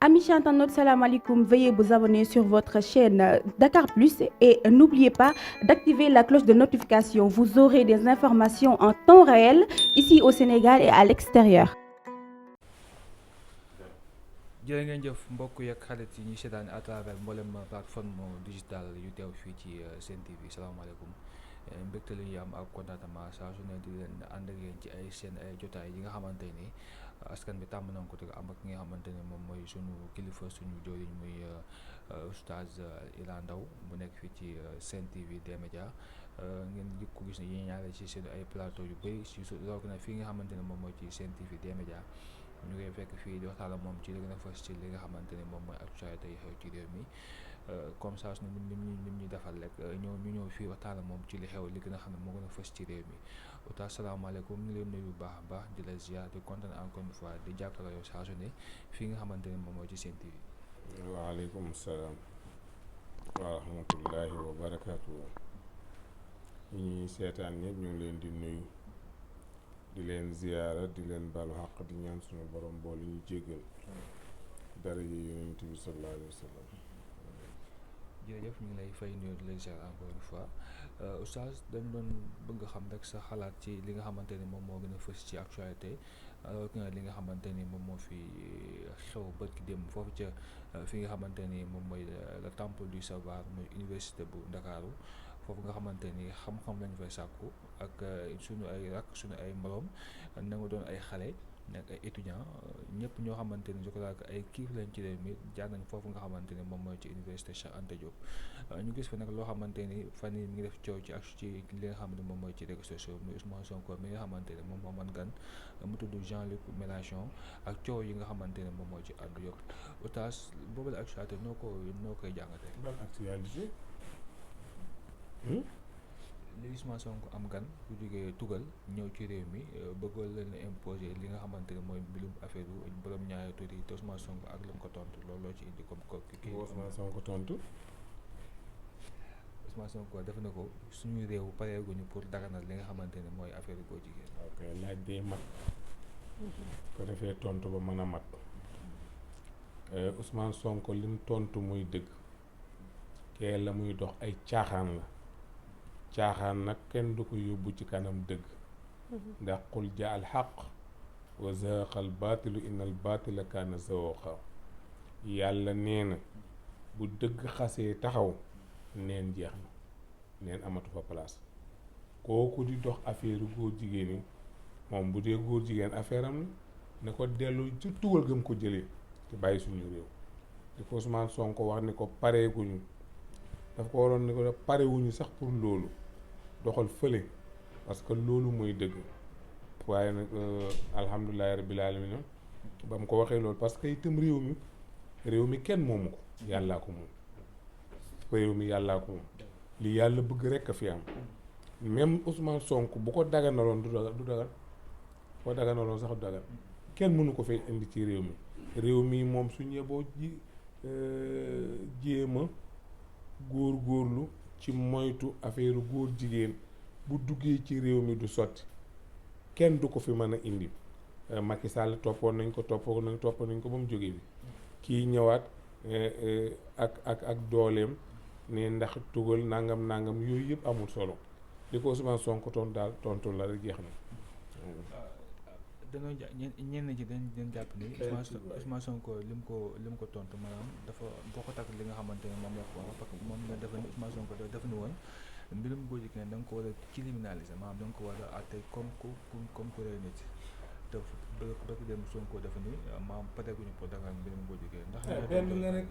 Amis internautes, salam alaikum. Veuillez vous abonner sur votre chaîne Dakar Plus et n'oubliez pas d'activer la cloche de notification. Vous aurez des informations en temps réel ici au Sénégal et à l'extérieur. jërë ngeen jëf mbokk yeeg xarit yi ñuy seetaan à travers mboolem plateforme digitale yu teew fii ci Sen TV salaamaaleykum mbégte la ñuy am ak contentement saa su ne di leen ànd ak yéen ci ay seen ay jotaay yi nga xamante ni askan bi tàmm nañ ko te am ak ki nga xamante ne moom mooy sunu kilifa suñu jëriñ muy oustaz Iran Ndao bu nekk fii ci Sen TV des médias ngeen di ko gis ne yéen ñaare ci seen ay plateau yu bëri si rawatina fii nga xamante ne moom mooy ci Sen TV des médias. ñu ngi fekk fii di waxtaan ak moom ci li gën a fës ci li nga xamante ne moom mooy actualité yi xew ci réew mi comme ça su ne lim ñuy defal rek ñu ñëw fii waxtaan ak moom ci li xew li gën a xam ne moo gën a fës ci réew mi oustaz salaamaaleykum ñu leen nuyu bu baax a baax di la ziar di kontaan encore une fois di jàkkaarloo yow saa su ne fii nga xamante ne moom mooy ci Sen TV. waaleykum salaam wa rahmatullahi wa barakaatu. ñi seetaan ñëpp ñu ngi leen di nuyu. di leen ziyaara di leen balu xaq di ñaan suñu borom boole ñu jéggal dara yi yonent bi sallallahu alayhi wa sallam. jërëjëf ñu ngi lay fay nuyu di lay ziar encore une fois oustaz dañ doon bëgg xam rek sa xalaat ci li nga xamante ni moom moo gën a fës ci actualité rawatina li nga xamante ni moom moo fi xew bët ki dem foofu ca fi nga xamante ni moom mooy le temple du savoir muy université bu Ndakaaru foofu nga xamante ni xam-xam lañu fay sàkku ak suñu ay rak suñu ay moroom na nga doon ay xale nekk ay étudiants ñëpp ñoo xamante ni je crois que ay kiif lañ ci réew mi jaar nañ foofu nga xamante ni moom mooy ci université Cheikh Anta Diop ñu gis fa nag loo xamante ni fan yii mi ngi def coow ci ak ci li nga xam ne moom mooy ci réseaux sociaux muy Ousmane Sonko mi nga xamante ne moom moo man gan mu tudd Jean-Luc Mélenchon ak coow yi nga xamante ne moom mooy ci àddu yëpp oustaz boobu la actualité noo koy jàngatee. ban actualité. li Ousmane Sonko am gan bu jógee tugal ñëw ci réew mi bëggoon leen imposer li nga xamante ne mooy mbirum affaire borom ñaari tur yi te Ousmane Sonko ak la ko tontu loolu loo ci indi comme kii. Ousmane Sonko tontu. Ousmane Sonko def na ko suñu réew pareeguñu pour daganal li nga xamante ne mooy affaire góor jigéen. ok laaj day mat. ko defee tontu ba mën a mat. Ousmane Sonko lim tontu muy dëgg. kee la muy dox ay caaxaan la. caaxaan nag kenn du ko yóbbu ci kanam dëgg. ndax qul jaa al xaq wa zahaqa al baatilu inna al baatila kaana zahuuqa. yàlla nee na bu dëgg xasee taxaw neen jeex na neen amatu fa place. kooku di dox affaire góor jigéen yi moom bu dee góor jigéen affaire am ne ko dellu ci tugal gëm ko jëlee te bàyyi suñu réew. di ko Ousmane Sonko wax ni ko pareeguñu daf ko waroon ni ko parewuñu sax pour loolu doxal fële parce que loolu mooy dëgg. waaye nag alhamdulilahi rabbil alamin ba mu ko waxee loolu parce que itam réew mi kenn moomu ko yàllaa ko moom. réew mi yàllaa ko moom li yàlla bëgg rekk a fi am. même Ousmane Sonko bu ko daganaloon du dagan boo daganaloon sax du dagan kenn mënu ko fay indi ci réew mi moom suñu yeboo jéema góorlu ci moytu affaire góor jigéen bu duggee ci réew mi du sotti kenn du ko fi mën a indi. Macky Sall toppoon nañ ko ba mu jógee bi kii ñëwaat ak dooleem ne ndax tugal nangam yooyu yëpp amul solo li ko Ousmane Sonko tontu la rek jeex na. dañoo ñenn ji dañ jàpp ni Ousmane Sonko lim ko tontu maanaam dafa boo ko takk li nga xamante ne moom la ko wax parce que moom la dafa ni Ousmane Sonko dafa ni woon mbirum góor jigéen da nga ko war a criminaliser maanaam da nga ko war a àtte comme ku rey nit te bëgg dem Sonko dafa ni maanaam pareeguñu pour dagal mbirum góor jigéen ndax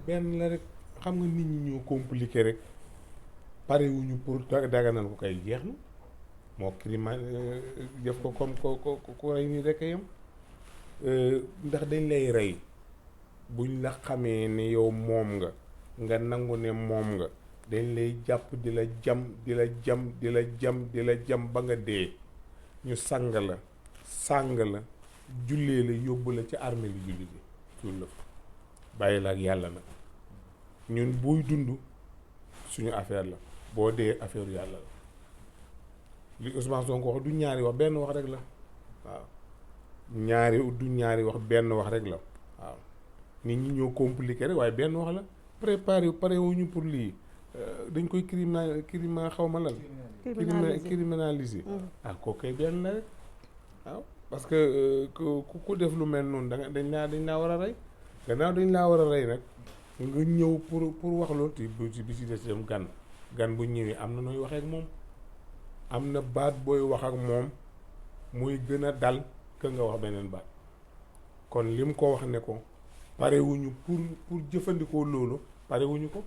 benn la rek xam nga nit ñi ñoo compliqué rek parewuñu pour daganal ko kay jeex na moo crime def ko comme ko rey ni rek yam ndax dañ lay rey buñ la xamee ne yow moom nga nangu ne moom nga dañ lay jàpp di la jam ba nga dee ñu sàng la jullee la yóbbu la ci armée li julli bi suul la fa bàyyi la ak yàlla nag ñun buy dund suñu affaire la boo dee affaire yàlla la li Ousmane Sonko wax du ñaari wax benn wax rek la waaw du ñaari wax benn wax rek la waaw nit ñi ñoo compliqué rek waaye benn wax la pare wuñu pour lii dañ koy xaw ma lan criminaliser kooku kay benn la rek waaw parce que ku def lu mel noonu dañ laa war a rey gannaaw dañ laa war a rey nag nga ñëw pour wax loolu te bi ci des dem gan bu ñëwee am na nooy waxee ak moom am na baat booy wax ak moom muy gën a dal que nga wax beneen baat kon lim ko wax ne ko parewuñu pour jëfandikoo loolu parewuñu ko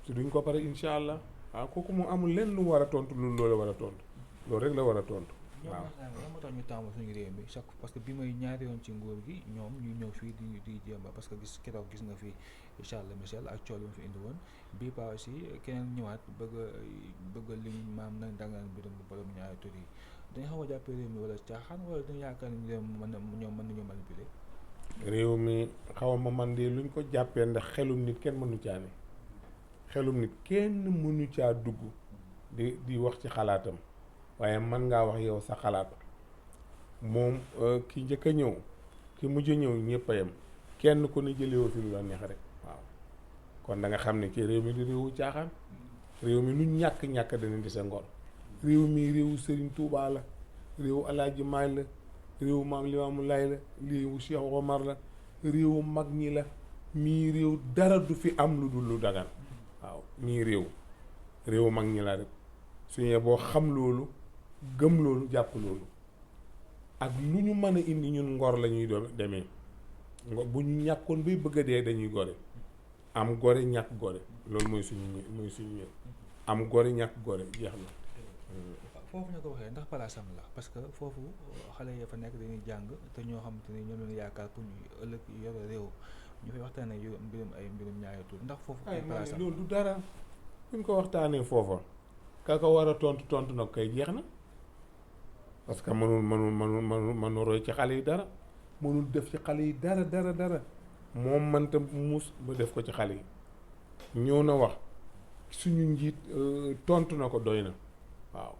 te duñ ko pare incha allah waaw kooku moom amul lenn lu war a tontu loolu la war a tontu loolu rek la war a tontu. waaw ñoom moo tax ñu taamu suñu réew mi chaque parce que bi may ñaari yoon ci nguur gi ñoom ñu ñëw fii di jéem parce que gis nga fi Charles Michel ak cool yi mu fi indi woon bii pas aussi keneen ñëwaat bëgg li maam nag dangaan mbirum borom ñaari tur yi dañu xaw a jàppee réew mi wala caaxaan wala dañu yaakaar ni ñoom mën nañu manipuler réew mi xaw ma man de luñ ko jàppee ndax xelum nit kenn mënu caa ne xelum nit kenn mënu caa dugg di wax ci xalaatam waaye mën ngaa wax yow sa xalaat moom ki njëkk a ñëw ki mujj a ñëw ñëpp a yem kenn ku ne jëlewoo fi lu la neex rek waaw kon da nga xam ne ci réew mi di réewu caaxaan réew mi lu ñàkk dana di sa ngor réew mi réewu Serigne Touba la réewu Alaaji Maay la réewu Maam Limaamu Laay la réewu Cheikh Omar la réewu mag ñi la mii réew dara du fi am lu dul lu dagan waaw mii réewu mag ñi la rek suñu boo xam loolu gëm loolu jàpp loolu ak lu ñu mën a indi ñun ngor la ñuy demee ngor bu ñu ñàkkoon bay bëgg a dee dañuy gore am gore ñàkk gore loolu mooy suñu am gore ñàkk gore jeex na. foofu ñu ko waxee ndax palaasam la parce que foofu xale ya fa nekk dañuy jàng te ñoo xamante ni ñoom lañu yaakaar pour ñu ëllëg yore réew ñu fay waxtaanee mbirum ñaari tur ndax foofu ay palaasam loolu du dara buñ ko waxtaanee foofa ka ko war a tontu nag kay jeex na parce que mënul roy ci xale yi dara mënul def ci xale yi dara moom mënta muus ba def ko ci xale yi ñëw na wax suñu njiit tontu na ko doy na waaw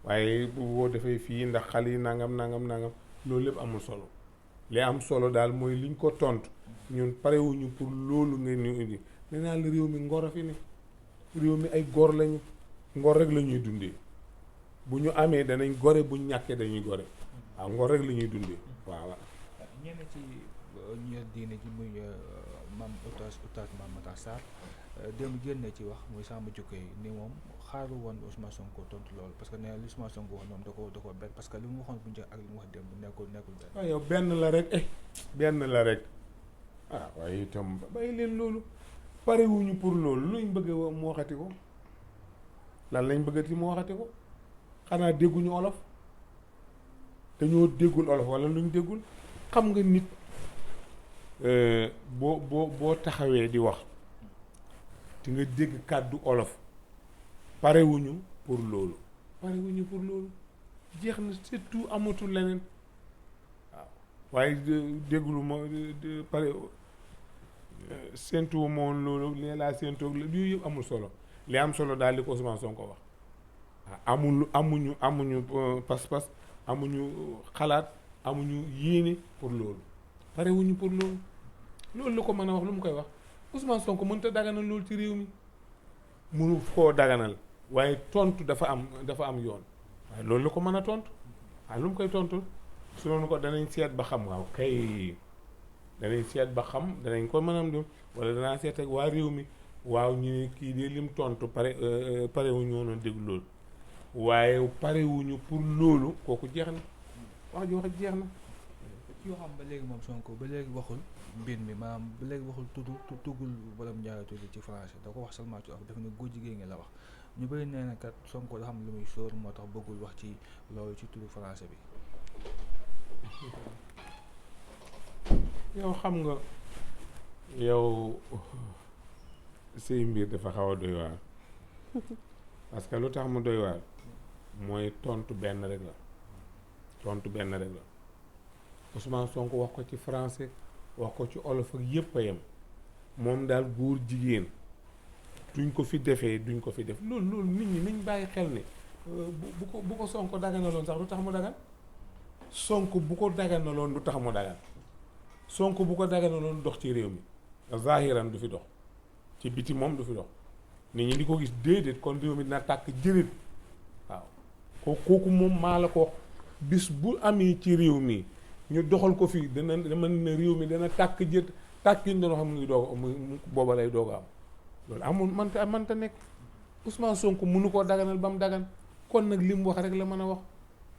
waaye boo defee fii ndax xale yi nangam loolu lépp amul solo li am solo daal mooy liñ ko tontu ñun parewuñu pour loolu ngeen ñu indi nee naa la réew mi ngor a fi ne réew mi ay góor lañu ngor rek la ñuy dundee bu ñu amee danañ gore bu ñu ñàkkee dañuy gore waaw ngor rek la ñuy dundee waaw. ñenn ci ñu diine ji muy maam oustaz Mame Matar Sarr démb génne ci wax muy Samba Jukka yi ni moom xaaru woon Ousmane Sonko tontu loolu parce que nee na li Ousmane Sonko wax moom da ko benn parce que li mu waxoon bu njëkk ak li mu wax démb nekkul benn. waaw yow benn la rek waaye itam bàyyi leen loolu parewuñu pour loolu luñ bëgg mu waxati ko lan lañ bëggati mu waxati ko xanaa dégguñu olof dañoo déggul olof wala luñ déggul xam nga nit boo taxawee di wax te nga dégg kàddu olof parewuñu pour loolu jeex na surtout amatul leneen waaw waaye dégglu ma pare séentuwu ma woon loolu lee laa séentoog la yooyu yëpp amul solo li am solo daal li ko Ousmane Sonko wax amuñu pas-pas amuñu xalaat amuñu yéene pour loolu parewuñu pour loolu la ko mën a wax lu mu koy wax Ousmane Sonko mënta daganal loolu ci réew mi mënu koo daganal waaye tontu dafa am yoon waaye loolu la ko mën a tontu waaye lu mu koy tontu su loolu ko danañ seet ba xam waaw kay danañ seet ba xam danañ ko mën a am wala danaa seet ak waa réew mi waaw ñu ne kii de lim tontu parewuñu woon a dégg loolu waaye parewuñu pour loolu kooku jeex na wax jeex na. yoo xam ba léegi moom Sonko ba léegi waxul mbir mi maanaam ba léegi waxul tuggul borom ñaari tur ci français da ko wax seulement ci def na góor jigéen ngi la wax ñu bëri nee na kat Sonko da xam lu muy sóor moo tax bëggul wax ci loolu ci turu français bi. yow xam nga say mbir dafa xaw a doy waar parce que lu tax mu doy waar mooy tontu benn rek la Ousmane Sonko wax ko ci français wax ko ci olof ak yépp a yem moom daal góor jigéen duñ ko fi defee duñ ko fi def loolu nit ñi nañ bàyyi xel ne bu ko Sonko daganaloon sax du tax mu dagan Sonko bu ko daganaloon du tax mu dagan Sonko bu ko daganaloon dox ci réew mi zahiran du fi dox ci biti moom du fi dox nit ñi di ko gis déedéet kon réew mi dina tàkk jërit waaw kooku moom maa la ko wax bis bu amee ci réew mi ñu doxal ko fii dana ne réew mi dana tàkk jët tàkk yi ñu doon xam mu ngi doog mu booba lay doog a am loolu amul mënta nekk Ousmane Sonko mënu koo daganal ba mu dagan kon nag li mu wax rek la mën a wax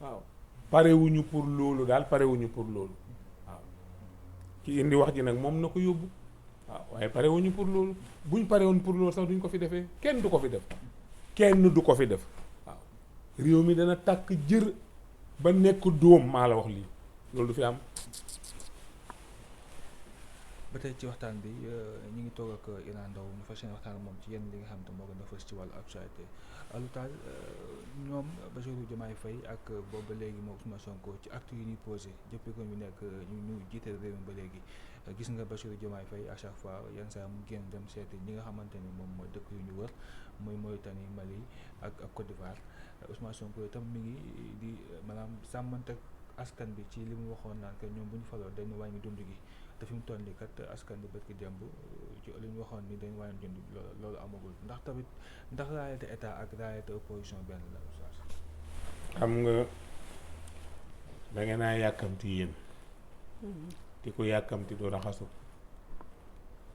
waaw parewuñu pour loolu daal parewuñu pour loolu waaw ki indi wax ji nag moom na ko yóbbu waaw waaye parewuñu pour loolu buñ parewoon pour loolu sax duñ ko fi defee kenn du ko fi def kenn du ko fi def waaw réew mi dana tàkk jër ba nekk dóom maa la wax lii loolu du fi am. ba tey ci waxtaan bi ñu ngi toog ak Iran Ndao ñu fas yéene waxtaan ak moom ci yenn li nga xam te moo gën a fës ci wàllu actualité alutal ñoom Bassirou Diomaye Faye ak boobu ba léegi moo Ousmane Sonko ci acte yi ñuy posé depuis que ñu nekk ñu jiite réew mi ba léegi gis nga Bassirou Diomaye Faye à chaque fois yenn saa mu génn dem seeti ñi nga xamante ni moom mooy dëkk yu ñu wër muy Mauritanie Mali ak Côte d'Ivoire Ousmane Sonko itam mi ngi di maanaam sàmmante askan bi ci li mu waxoon naan que ñoom bu ñu faloo dañu wàññi dund gi te fi mu toll nii kat askan bi bërki démb ci li ñu waxoon ni dañu wàññi dund gi loolu amagul ndax tamit ndax réalité état ak réalité opposition benn la oustaz. xam nga da ngeen a yàkkamti yéen te ku yàkkamti du raxasu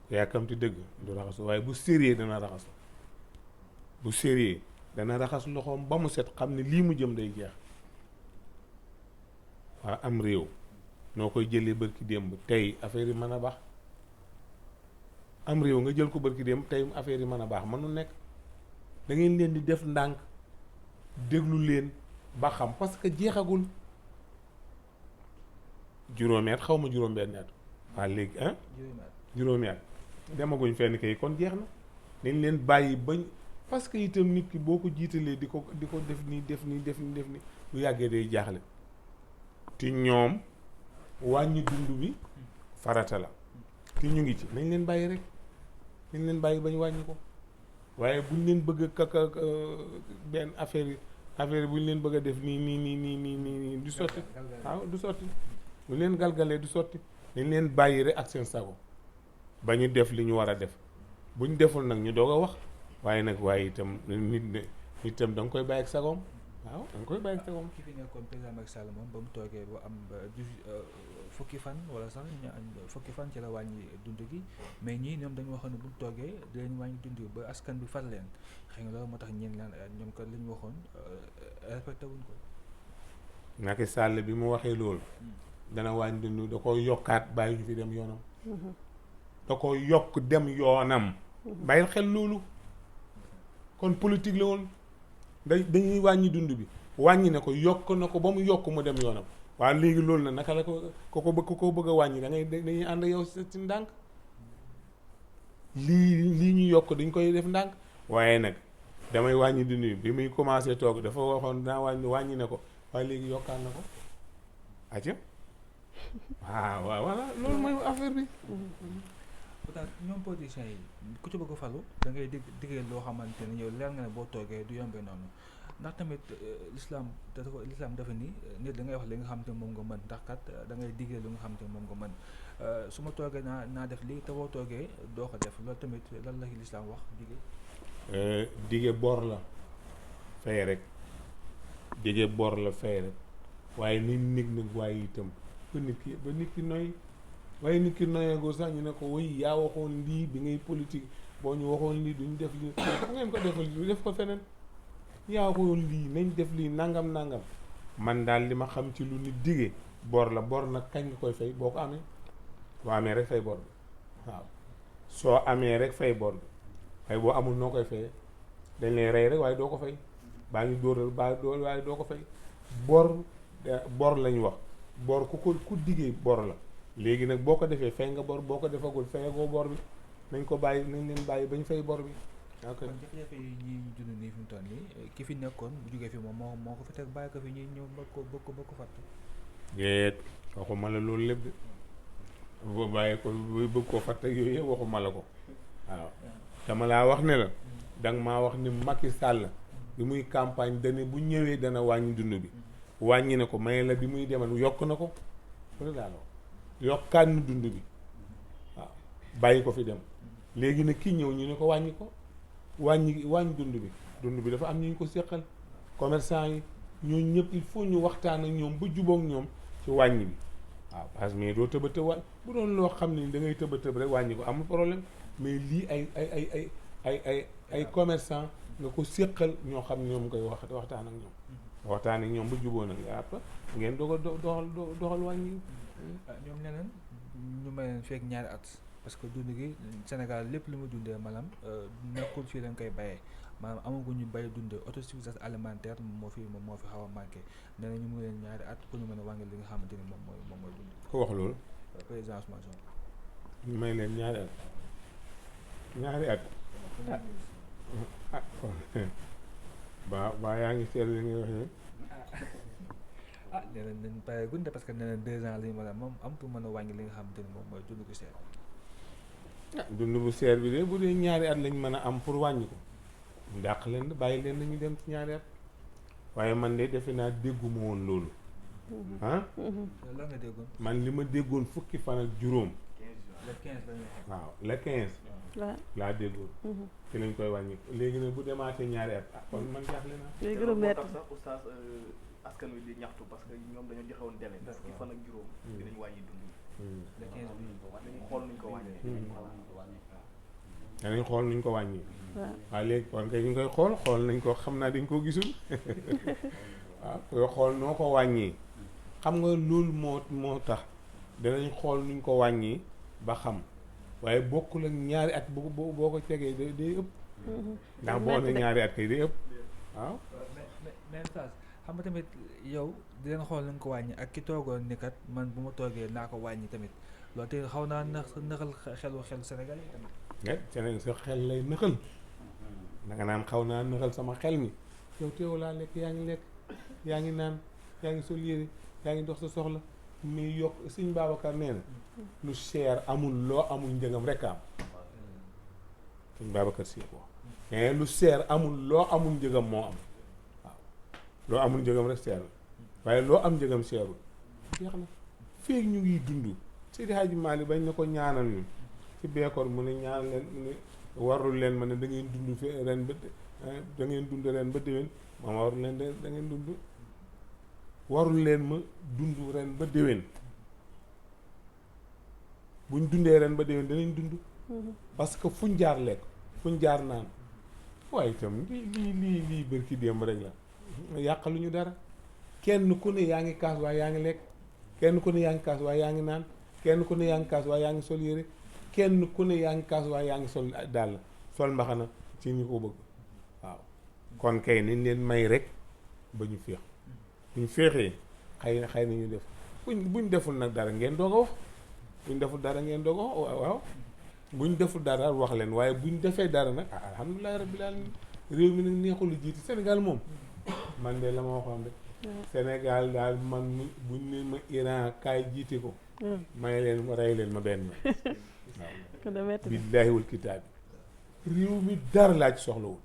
ku yàkkamti dëgg du raxasu waaye bu sérieux dana raxasu bu sérieux dana raxas loxoom ba mu set xam ne lii mu jëm day jeex waa am réew noo koy jëlee bërki démb tey affaire yi mën a baax am réew nga jël ko bërki démb tey affaire yi mën a baax mënul nekk da ngeen leen di def ndànk déglu leen ba xam parce que jeexagul juróomi at xaw ma juróom-benn at waa léegi juróomi at demaguñ fenn kay kon jeex na dañ leen bàyyi bañ parce que itam nit ki boo ko jiitalee di ko def nii bu yàggee day jaaxle te ñoom wàññi dund bi farata la te ñu ngi ci nañ leen bàyyi rek nañ leen bàyyi bañ wàññi ko waaye buñ leen bëgg a benn affaire yi buñ leen bëgg a def nii du sotti waaw du sotti bu leen galgalee du sotti dañ leen bàyyi rek ak seen sago ba ñu def li ñu war a def buñ deful nag ñu doog a wax waaye itam nit itam da nga koy bàyyi ak sagoom waaw da nga koy bàyyi ak sagoom. ki fi nekkoon président Macky Sall moom ba mu toogee ba am fukki fan wala sax fukki fan ci la wàññi dund gi mais ñii ñoom dañu waxoon ne bu mu toogee di leen wàññi dund gi ba askan bi far leen xëy na loolu moo tax ñeen leen ñoom kat li ñu waxoon respecté wuñ ko. Macky Sall bi mu waxee loolu. dana wàññi dund da ko yokkaat bàyyi ñu fi dem yoonam. da ko yokk dem yoonam. bàyyil xel loolu kon politique la woon dañuy wàññi dund bi wàññi na ko yokk na ko ba mu yokk mu dem yoonam waaye léegi loolu na naka la ko bëgg a wàññi dañuy ànd yow ci ndànk lii ñu yokk dañ koy def ndànk waaye nag damay wàññi dund bi muy commencé toog dafa waxoon dinaa wàññi na ko waaye léegi yokkaat na ko aca waaw voilà loolu mooy affaire bi. peut-être ñoom politiciens yi ku ci bëgg a falu da ngay diggee loo xamante ne yow leer nga ne boo toogee du yombee noonu ndax tamit l'islam dafa ni nit da ngay wax li nga xam te moom nga mën ndax kat da ngay diggee lu nga xam te moom nga mën su ma toogee naa def lii te boo toogee doo ko def loolu tamit lan la l'islam wax diggee. diggee bor la fay rek diggee bor la fay rek waaye nit nag waaye itam ba nit ki noy waaye nit ki noyeegoo sax ñu ne ko woy yaa waxoon lii bi ngay politique boo ñu waxoon lii duñ def lii fu ngeen ko defal lii def ko feneen yaa waxoon lii nañ def lii nangam man daal li ma xam ci lu nit digee bor la bor nag kañ nga koy fay boo ko amee boo amee rek fay bor bi waaw soo amee rek fay bor bi waaye boo amul noo koy fayee dañ lay rey rek waaye doo ko fay baa ngi dóoral waaye doo ko fay bor lañ wax bor ku digee bor la léegi nag boo ko defee fay nga bor boo ko defagul fayagoo bor bi nañ leen bàyyi bañ fay bor bi. ok kon jafe-jafe yi ñuy dund nii fi mu toll nii ki fi nekkoon bu jógee fi moom moo ko fi teg bàyyi ko fi ñuy ñëw bëgg ko fàtte. déet waxuma la loolu lépp de boo bàyyi ko bëgg koo fàtte yooyu yëpp waxuma la ko waaw dama laa wax ne la danga maa wax ni Macky Sall bi muy campagne dane bu ñëwee dana wàññi dund bi wàññi na ko may la bi muy demal yokk na ko loolu daal yokkaat na dund bi waaw bàyyi ko fi dem léegi nag ki ñëw ñu ne ko wàññi ko wàññi dund bi dafa am ñu ko séqal commerçant yi ñooñu ñëpp il faut ñu waxtaan ak ñoom ba jubóog ñoom ci wàññi bi waaw parce que mais doo tëba tëb wàññi bu doon loo xam ne da ngay tëba tëb rek wàññi ko amul problème mais lii ay commerçant nga ko séqal ñoo xam ne ñoom koy waxtaan ak ñoom ba jubóo nag après ngeen doxal wàññi. ñoom neneen ñu may leen fekk ñaari at parce que dund gi Sénégal lépp lu mu dundee maanaam nekkul fii lañ koy bayee maanaam amaguñu bay dundee autosuffisance alimentaire moo fi xaw a manqué nee na ñu mu leen ñaari at pour ñu mën a wàññi li nga xamante ni moom mooy dund. ko wax loolu. président Ousmane Sonko. ñu may leen ñaari at. ba yaa ngi seetlu li nga wax ne. nee nañ dañ pare gunde parce que nee na 2 ans la ñu mën a moom am pour mën a wàññi li nga xamante ni moom mooy dund bu seer. dund bu seer bi de bu dee ñaari at lañ mën a am pour wàññi ko ndàq leen bàyyi leen nañu dem ci ñaari at waaye man de defe naa dégguma woon loolu lan nga déggoon. man li ma déggoon fukki fan ak juróom. le 15 la ñu wax. waaw le 15. waaw laa déggoon. ci lañ koy wàññi léegi nag bu demaatee ñaari at kon man jaaxle naa. léegi gën a métti sax oustaz askan wi di ñaxtu parce que ñoom dañoo joxe woon délai fukki fan ak juróom dinañ wàññi dund le 15 bi dañu xool nuñ ko wàññee danañ xool nuñ ko wàññi. waaw waaw léegi kon kay ñu koy xool nañ ko xam naa dañ ko gisul waaw koy xool noo ko wàññi xam nga loolu moo tax danañ xool nuñ ko wàññi ba xam waaye bokkul ak ñaari at boo ko tegee day ëpp ndax boo ne ñaari at kay day ëpp waaw. mais xam nga tamit yow di leen xool nañ ko wàññi ak ki toogoon ni kat man bu ma toogee naa ko wàññi tamit loolu te xaw naa nëxal xelu Sénégal yi tamit. Sénégal sa xel lay nëxal da nga naan xaw naa nëxal sama xel mi yow teewul laa lekk yaa ngi naan yaa ngi sol yére yaa ngi dox sa soxla mais yokk Sëñ Babacar nee na lu cher amul loo amul njëgam rek am Sëñ Babacar si ko mais lu cher amul loo amul njëgam moo am waaw loo amul njëgam rek cher waaye loo am njëgam cherul jeex na feeg ñu ngi dund Seydi Hadji Malick bañ na ko ñaanal ñu ci beekoor mu ne ñaan leen mu ne warul leen ma ne da ngeen dund fi ren ba da ngeen dund ren ba déwén moom warul leen da ngeen dund warul leen ma dund ren ba déwén buñ dundee ren ba déwén danañ dund parce que fuñ jaar lekk fuñ jaar naan waaye itam lii bërki démb rek la yàqaluñu dara kenn ku ne yaa ngi kaas waaye yaa ngi lekk kenn ku ne yaa ngi kaas waaye yaa ngi naan kenn ku ne yaa ngi kaas waaye yaa ngi sol yére kenn ku ne yaa ngi kaas waaye yaa ngi sol dàll sol mbaxana ci ñu ko bëgg waaw kon kay nañ leen may rek ba ñu féex buñ féexee xëy na ñu def buñ deful nag dara ngeen doog a wax buñ deful dara ngeen doog a wax waaw buñ deful dara wax leen waaye buñ defee dara nag alhamdulilah rabbil alamin réew mi nag neexul lu jiiti Sénégal moom man de la ma waxoon rek Sénégal daal man buñ ne ma Iran kaay jiite ko may leen rey leen ma benn waaw billaahi wal kitaab réew mi dara laa ci soxlawul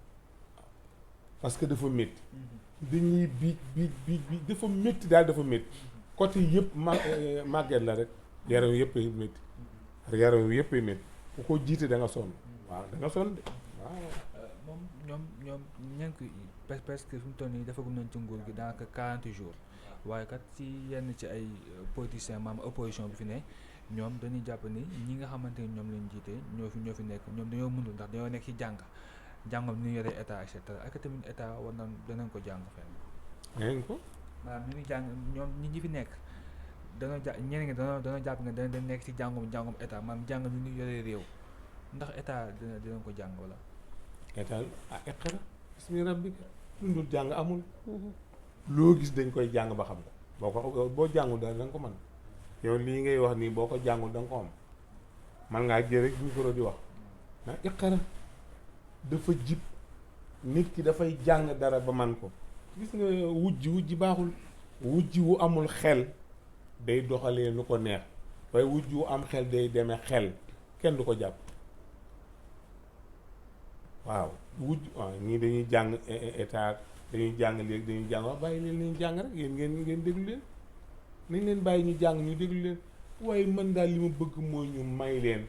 parce que dafa métti dañuy biij dafa métti daal dafa métti côté yëpp màgget la rek yaram yëpp ay métti yaram yëpp ay métti ku ko jiite da nga sonn waaw da nga sonn de waaw moom ñoom ñenk presque fi mu toll nii dafa gum nañ ci nguur gi daanaka 40 jours waaye kat ci yenn ci ay politiciens maam opposition bi fi ne ñoom dañuy jàpp ni ñi nga xamante ni ñoom lañ jiite ñoo fi nekk ñoom dañoo mënul ndax dañoo nekk ci jàngam ni ñu yore état et cetera ak tamit état war na danañ ko jàng fenn. ngeen ko maanaam ñu ngi jàng ñoom ñi fi nekk dañoo ñeneen ñi dañoo jàpp ne dañ nekk ci jàngum état maanaam jàng ni ñu yore réew ndax état dinañ ko jàng wala. état iqra bismi rabbika dundul jàng amul loo gis dañ koy jàng ba xam ko boo jàngul dara da nga ko mën yow lii ngay wax nii boo ko jàngul da nga ko am man ngaa jël rek micro di wax iqra dafa jib nit ki dafay jàng dara ba man ko gis nga wujji baaxul wujji wu amul xel day doxalee nu ko neex waaye wujji wu am xel day demee xel kenn du ko jàpp waaw ñii dañuy jàng état dañuy jàng léegi dañuy jàng wax bàyyi leen nañ jàng rek yéen ngeen déglu leen nañ leen bàyyi ñu jàng ñu déglu leen waaye man daal li ma bëgg mooy ñu may leen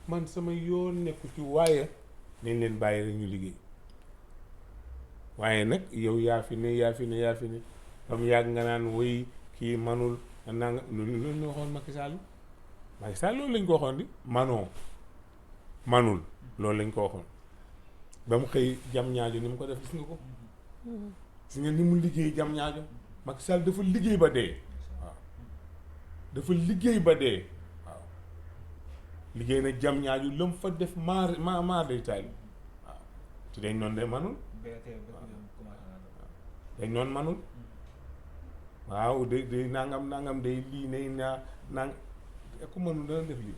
man sama yoon nekku ci, waaye nañ leen bàyyi rek ñu liggéey. waaye nag yow yaa fi ne ba mu yàgg nga naan woy kii manul nanga loolu ñu waxoon Macky Sall loolu lañ ko waxoon di manul loolu lañ ko waxoon ba mu xëy jam ñaajo ni mu ko def gis nga ko gis nga ni mu liggéey jam ñaajo. Macky Sall dafa liggéey ba dee waaw dafa liggéey ba dee waaw liggéey na jam ñaaju la mu fa def maar day taali waaw ci dañ noonu de manul dañ noonu manul waaw day nangam day lii nay nang ku mënul dana def lii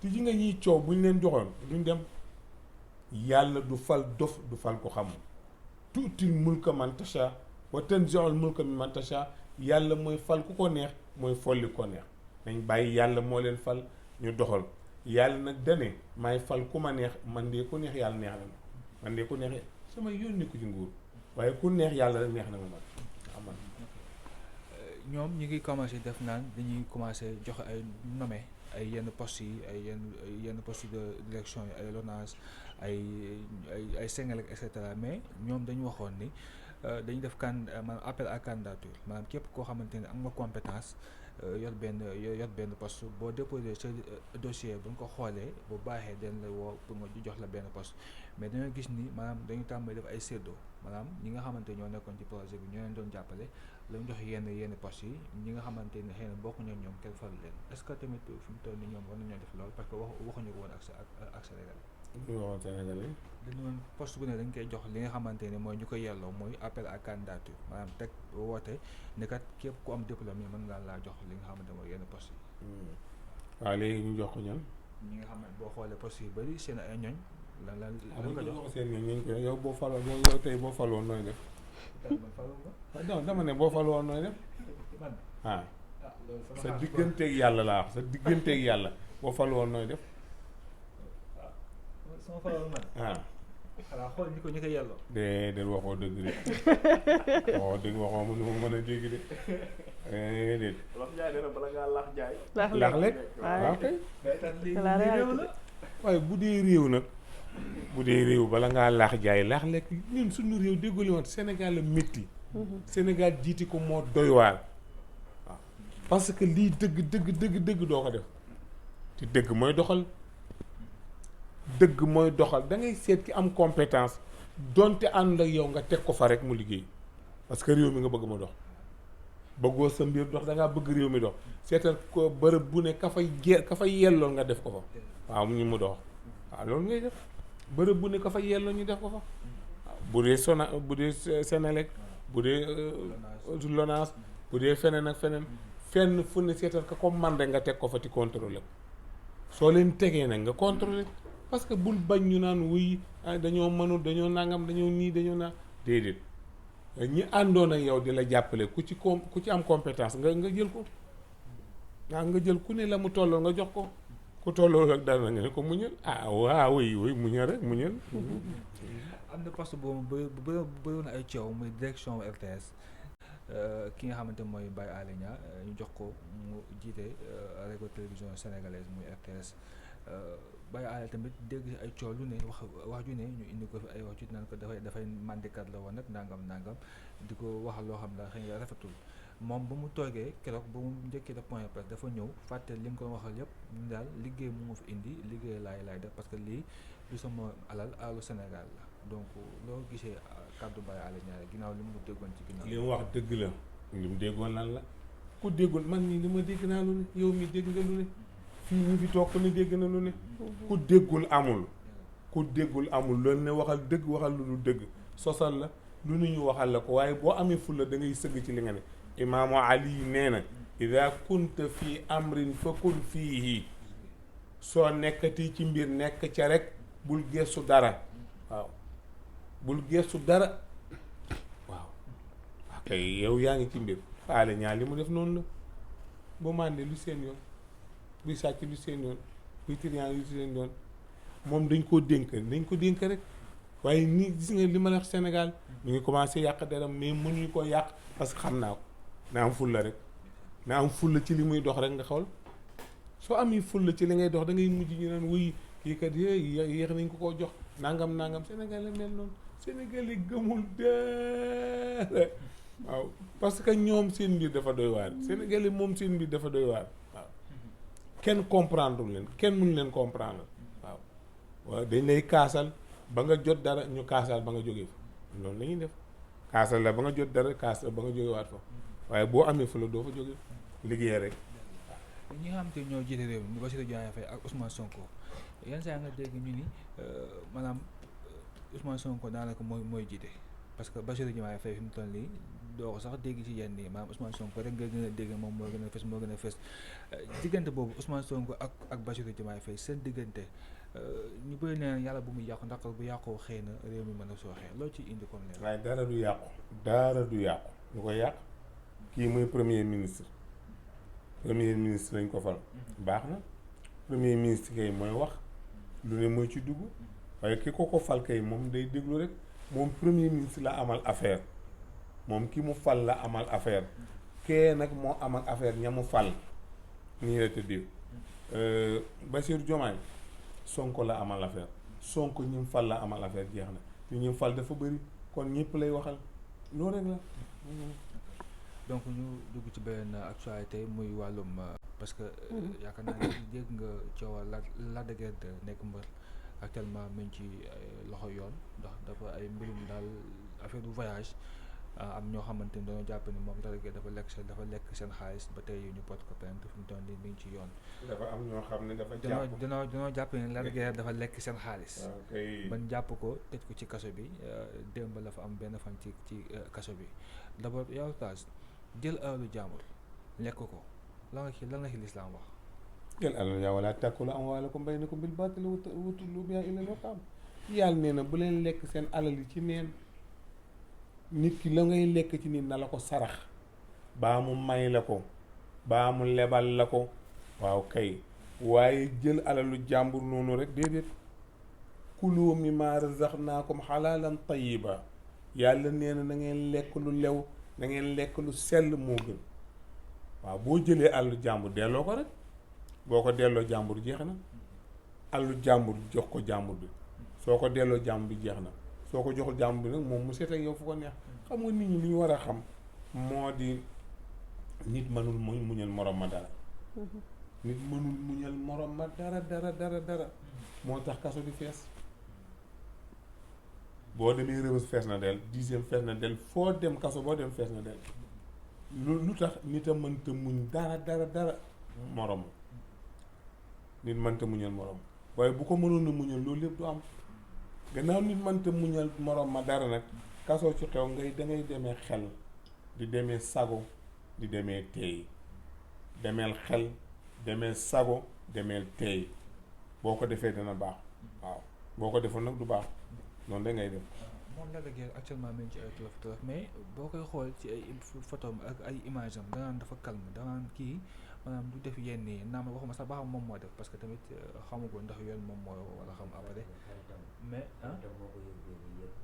te ji nga ñiy coow bu ñu leen joxoon duñ dem. yàlla du fal dof du fal ko xamul tuutil mulka man tasha wa tanzi'ul mulka mimman tasha yàlla mooy fal ku ko neex mooy folli ko neex nañ bàyyi yàlla moo leen fal ñu doxal yàlla nag dane maay fal ku ma neex man de ku neex yàlla neex na ma man de ku neex sama yónni ko ci nguur waaye ku neex yàlla rek neex na ma man aman ñoom ñi ngi commencé def naan dañuy commencé joxe ay nommé ay yenn postes yi ay yenn postes de direction yi ay LONASE ay Senelec et cetera mais ñoom dañu waxoon ni dañu def maanaam appel à candidature maanaam képp koo xamante ne am nga compétence yor benn poste boo déposé sa dossier bu ñu ko xoolee bu baaxee dañ la woo pour nga jox la benn poste mais dañoo gis ni maanaam dañu tàmbali def ay séddoo maanaam ñi nga xamante ñoo nekkoon ci projet bi ñoo leen doon jàppale lañu jox yenn postes yi ñi nga xamante ne xëy na bokkuñu ak ñoom kenn faru leen est-ce que tamit fi mu toll ni ñoom war nañoo def loolu parce que waxuñu ko woon ak Sénégal. ñu waxoon Sénégal yi. dañu woon poste bu ne dañ koy jox li nga xamante ne mooy ñu ko yelloo mooy appel à candidature maanaam teg woote ne kat képp ku am diplôme yi mën ngaa laa jox li nga xamante mooy yenn postes yi. waaw léegi ñu jox ko ñan. ñi nga xam ne boo xoolee postes yu bëri seen ay ñoñ. lan ko jox seen ñoñ ñu ko yow boo faloo yow tey boo faloo nooy def. non dama ne boo faloo nooy def. ah sa digganteeg yàlla laa wax sa digganteeg yàlla boo faloo nooy def. sama faloo man. xanaa xool ñi ko yelloo. déedéet waxoo dëgg de waxoo dëgg waxoo mu mën a dégg de déedéet. wax jaay nee na bala ngaa laax jaay. laax lekk waaw kay. waaye bu dee réew nag bu dee réew bala ngaa laax jaay laax lekk ñun suñu réew déggoo li woon Sénégal la métti. Sénégal jiiti ko moo doy waar. waaw parce que lii dëgg doo ko def te dëgg mooy doxal. dëgg mooy doxal da ngay seet ki am compétence donte ànd ak yow nga teg ko fa rek mu liggéey parce que réew mi nga bëgg ma dox bëggoo sa mbir dox da ngaa bëgg réew mi dox seetal ko bërëb bu ne ka fay yelloon nga def ko fa waaw ñu mu dox waaw loolu ngay def bërëb bu ne ka fay yelloon ñu def ko fa waaw bu dee Senelec bu dee LONASE bu dee feneen ak fenn fu ne seetal ka ko man rek nga teg ko fa ci contrôler soo leen tegee nag nga contrôler parce que bul bañ ñu naan wuy dañoo mënul dañoo nangam dañoo nii dañoo naa déedéet ñi àndoon ak yow di la jàppale ku ci am compétence nga jël ko nga jël ku ne la mu tolloo nga jox ko ku tolloo ak dara nga ne ko muñal waaw wuy muñal rek muñal. am na poste boobu bëri na ay coow muy direction RTS ki nga xamante mooy Baye Alé Niang ñu jox ko mu jiite rajo télévision sénégalaise muy RTS. Baye Alé tamit dégg ay coow lu ne wax ju ne ñu indi ko fi ay wax ju naan ko dafay mandikat la woon nag nangam di ko wax loo xam ne xëy na rafetul moom ba mu toogee keroog ba mu njëkkee def point de presse dafa ñëw fàtte li mu ko waxal yëpp ñu daal liggéey mu fi indi liggéey laay def parce que lii du sama alalu Sénégal la donc loo gisee kàddu Baye Alé Niang ginnaaw li mu déggoon ci ginnaaw. li mu wax dëgg la li mu déggoon lan la ku déggul man mii li ma dégg naa lu ne yow mi dégg nga lu ne. fii ñu fi toog ni dégg na lu ne ku déggul amul loolu ne waxal dëgg waxal lu dul dëgg sosal la lu nu ñu waxal la ko waaye boo amee fulla da ngay sëgg ci li nga ne imaamu Ali nee na ida kunta fii amrin fa kun fiihi soo nekkati ci mbir nekk ca rek bul gestu dara waaw bul gestu dara waaw kay yow yaa ngi ci mbir faale ñaar li mu def noonu la boo màndee lu seen yoon buy sàcc lu seen yoon buy trian lu seen yoon moom dañ ko dénk rek waaye nii gis nga li ma la wax Sénégal ñu ngi commencé yàq deram mais mënuñu ko yàq parce que xam naa ko na am fulla rek na am fulla ci li muy dox rek nga xool soo amee fulla ci li ngay dox da ngay mujj ñu naan wuy kii kat yéex nañ ko koo jox nangam Sénégal la mel noonu Sénégal yi gëmul dara waaw parce que ñoom seen mbir dafa doy waar Sénégal yi moom seen mbir dafa doy waar waaw kenn comprendre leen kenn mënu leen comprendre waaw dañ lay kaasal ba nga jot dara ñu kaasal ba nga jógee fa loolu la ñuy def kaasal la ba nga jot dara kaasal ba nga jógee waat fa waaye boo amee fa la doo fa jógee liggéey rek. ñi nga xam te ñoo jiite réew mi Bassirou Diomaye Faye ak Ousmane Sonko yenn saa nga dégg ñu ni maanaam Ousmane Sonko daanaka mooy jiite parce que Bassirou Diomaye Faye fi mu toll nii doo ko sax dégg ci yenn yi maanaam Ousmane Sonko rek nga gën a dégg moom moo gën a fës diggante boobu Ousmane Sonko ak Bassirou Diomaye Faye seen diggante ñu bëri nee na yàlla bu muy yàqu ndax bu yàqoo xëy na réew mi mën a sooxee loo ci indi comme leen. waaye dara du yàqu ñu ko yàq kii mooy premier ministre lañ ko fal baax na premier ministre kay mooy wax lu ne mooy ci dugg waaye ki ko fal kay moom day déglu rek moom premier ministre la amal affaire moom ki mu fal la amal affaire kee nag moo amal affaire ña mu fal nii la tëddee Bassirou Diomaye Sonko la amal affaire Sonko ñi mu fal la amal affaire jeex na te ñi mu fal dafa bëri kon ñëpp lay waxal loolu rek la. donc ñu dugg ci benn actualité muy wàllum parce que yaakaar naa ne dégg nga coowal Lac de Guiers 2 nekk mbër actuellement mu ngi ci loxo yoon ndax dafa ay mbirum daal affaire du voyage am ñoo xamante ni dañoo jàpp ni moom Lac de Guiers dafa lekk seen xaalis ba tey ñu porte ko plainte fi mu toll nii mi ngi ci yoon. dafa am ñoo xam ne dafa jàpp dañoo jàpp ne Lac de Guiers dafa lekk seen xaalis. ban jàpp ko tëj ko ci kaso bi démb la fa am benn fan ci kaso bi d'abord yow taas jël alalu jaamur lekk ko lan la ci lislaam wax. jël alalu jaamur laa ta'kulu amwaalakum baynakum bil baatili wa tudlu bihaa ilal hukkaam yàlla nee na bu leen lekk seen alal yi ci neen nit ki la ngay lekk ci nit na la ko sarax baa mu may la ko baa mu lebal la ko waaw kay waaye jël alalu jàmbur noonu rek déedéet kulu mimmaa razaqnaakum halaalan tayyiba yàlla nee na ngeen lekk lu lew na ngeen lekk lu sell moo gën waaw boo jëlee alalu jàmbur delloo ko rek boo ko delloo jàmbur jeex na alalu jàmbur jox ko jàmbur bi soo ko delloo jàmbur bi jeex na soo ko joxul jàmbur bi nag moom mu seet ak yow fu ko neex xam nga nit ñi li ñu war a xam moo di nit mënul muñal morom ma dara nit mënul muñal morom ma dara moo tax kaso bi fees boo demee Rebeuss fees na del 10e fees na del foo dem kaso boo dem fees na del lu tax nit a mënta muñ dara morom nit mënta muñal morom waaye bu ko mënoon a muñal loolu lépp du am gannaaw nit mënta muñal morom ma dara nag kaso ci xew dangay demee xel di demee sago di demee teey demeel xel demeel sago demeel teey boo ko defee dana baax waaw boo ko defoon nag du baax noonu da ngay def. moom Lac de Guiers actuellement mi ngi ci ay tolof mais boo koy xool ci ay photom ak ay image am danaan dafa calme danaan kii maanaam du def yenn yi naam waxuma sax ba xam moom moo def parce que tamit xamugoo ndax yoon moom moo wala xam après mais xaritam moo ko yóbbee lii yëpp.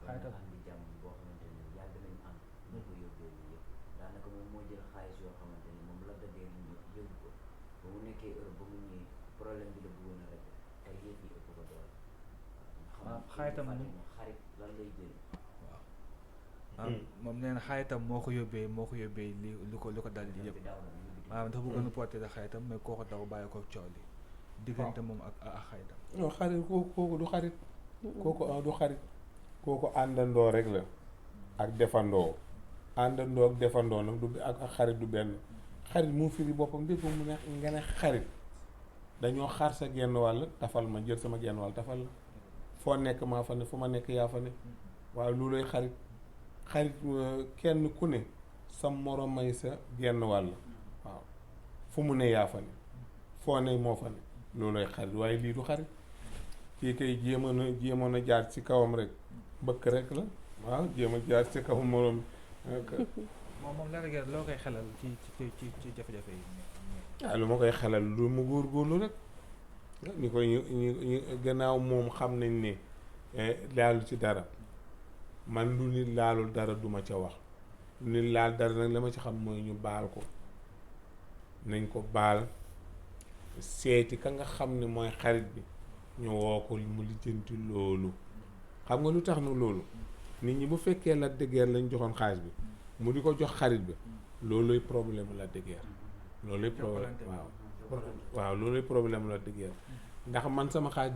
xaritam am di jàmm boo xamante ni yàgg nañu am. moo ko yóbbee lii yëpp daanaka moom moo jël xaalis yoo xamante ni moom Lac de Guiers yóbbu ko ba mu nekkee Europe ba mu ñëwee problème bi la bëggoon a rek tey yëpp yi ëpp ko doole. xaritam xarit lan lay jël. waaw moom nee na xaritam moo ko yóbbee li lu ko dal li yëpp maanaam dafa bëggoon a porter xaritam mais koo ko daw bàyyi ko coow li diggante moom ak xaritam. non xarit kooku du xarit. kooku du xarit. kooku àndandoo rek la. ak defandoo. àndandoo ak defandoo nag du ak xarit du benn. xarit mu firi boppam bépp mu ne nga ne xarit dañoo xaar sa genn wàll tafal ma jël sama genn wàll tafal la foo nekk maa fa ne fu ma nekk yaa fa ne waaye looluy xarit kenn ku ne sa morom may sa genn wàll waaw fu mu ne yaa fa ne foo ne moo fa ne looluy xarit waaye lii du xarit kii kay jéemoon a jaar ci kawam rek bëkk rek la waaw jéem a jaar ci kawam morom moom Lac de Guiers loo koy xelal ci jafe-jafe yi. waaw lu ma koy xelal lu mu góorgóorlu rek ñu koy ñu gannaaw moom xam nañ ne laalu ci dara man lu nit laalul dara duma ca wax lu nit laal dara nag la ma ci xam mooy ñu baal ko nañ ko baal seeti ka nga xam ne mooy xarit bi ñu woo ko mu lijjanti loolu. xam nga lu tax nu loolu nit ñi bu fekkee Lac de Guiers lañ joxoon xaalis bi mu di ko jox xarit bi looluy problème Lac de Guiers looluy problème waaw looluy problème Lac de Guiers ndax man sama xaalis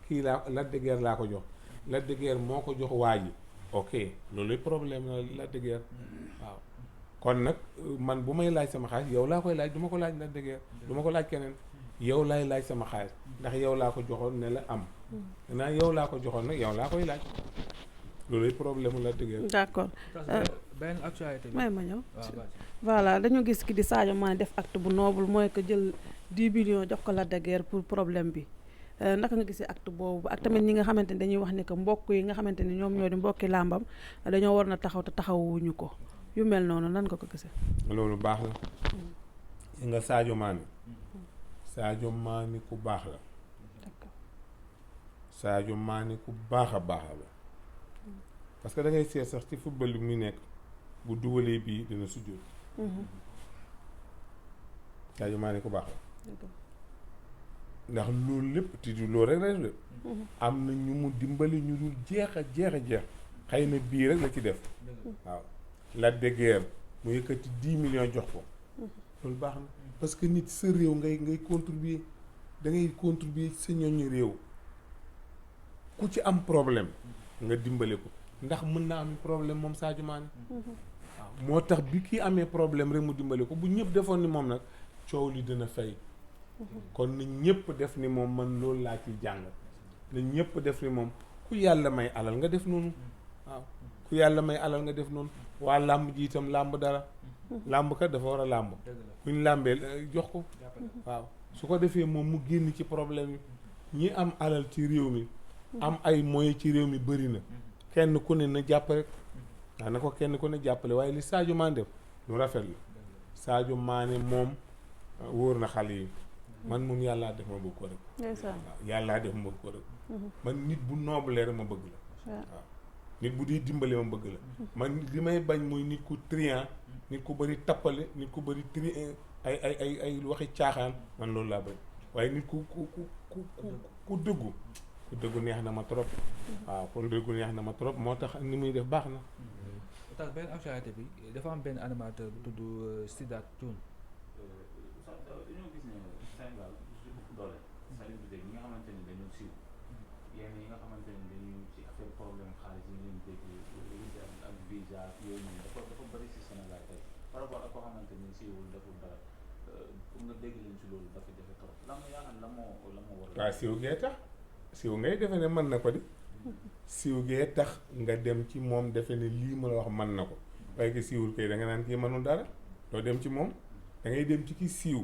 kii laa Lac de Guiers laa ko jox Lac de Guiers moo ko jox waa ji ok looluy problème Lac de Guiers waaw kon nag man bu may laaj sama xaalis yow laa koy laaj du ma ko laaj Lac de Guiers du ma ko laaj keneen yow laay laaj sama xaalis ndax yow laa ko joxoon ne la am naa yow laa ko joxoon nag yow laa koy laaj loolu problème la dëgg. d'accord benn actualité bi may ma ñëw voilà dañu gis ki di Sadio Mané def acte bu noble mooy que jël 10 millions jox ko Lac de Guiers pour problème bi naka nga gisee acte boobu ak tamit ñi nga xamante ni dañuy wax ne que mbokk yi nga xamante ni ñoom ñoo di mbokki làmbam dañoo war na taxaw te taxawuñu ko yu mel noonu nan nga ko gisee. loolu baax la nga Sadio Mané Sadio Mané ku baax la Sadio Mané ku baax a baax la parce que da ngay seet sax ci football bi muy nekk bu dugalee bii dina sujjóot Sadio Mané ku baax la ndax loolu lépp ti du loolu rek rek am na ñu mu dimbali ñu dul jeex a jeex a jeex xëy na bii rek la ci def waaw Lac de Guiers mu yëkkati 10 millions jox ko loolu baax na parce que nit sa réew ngay contribuer da ngay contribuer sa ñooñu réew ku ci am problème nga dimbale ko ndax mën naa am problème moom Sadio Mané waaw moo tax bi kii amee problème rek mu dimbale ko bu ñëpp defoon ni moom nag coow li dina fay kon na ñëpp def ni moom man loolu laa ciy jàng na ñëpp def ni moom ku yàlla may alal nga def noonu waaw ku yàlla may alal nga def noonu waa làmb ji itam làmb dara làmb kat dafa war a làmb kuñ làmbee jox ko waaw su ko defee moom mu génn ci problème yi ñi am alal ci réew mi am ay moyens ci réew mi bëri na kenn ku ne na jàpp rek waaw na ko kenn ku ne jàppale waaye li Sadio Mané def lu rafet la Sadio Mané moom wóor na xale yi man moom yàllaa def ma bëgg ko rek waaw yàllaa def ma bëgg ko rek man nit bu noble rek ma bëgg la waaw nit bu di dimbale ma bëgg la man li may bañ mooy nit ku triant nit ku bëri tappale nit ku bëri ay waxi caaxaan man loolu laa bañ waaye nit ku dëggu neex na ma trop waaw kon dëggu neex na ma trop moo tax ni muy def baax na tax benn actualité bi dafa am benn animateur bu tudd Sidath Thioune dañoo gis ne Sénégal su ëpp doole célébrité ñi nga xamante ni dañu siiw yenn yi nga xamante ni dañu ci affaire problème xaalis yi leen dégg ak visa yooyu noonu dafa bëri si Sénégal tey par rapport ak koo xamante ni siiwul deful dara pour nga dégg leen si loolu dafa jafe trop la nga yaakaar la moo war a waaw siiw gee tax siiw ngay defe ne mën na ko di siiw gee tax nga dem ci moom defe ne lii ma la wax mën na ko waaye ki siiwul kay da nga naan kii mënul dara doo dem ci moom da ngay dem ci ki siiw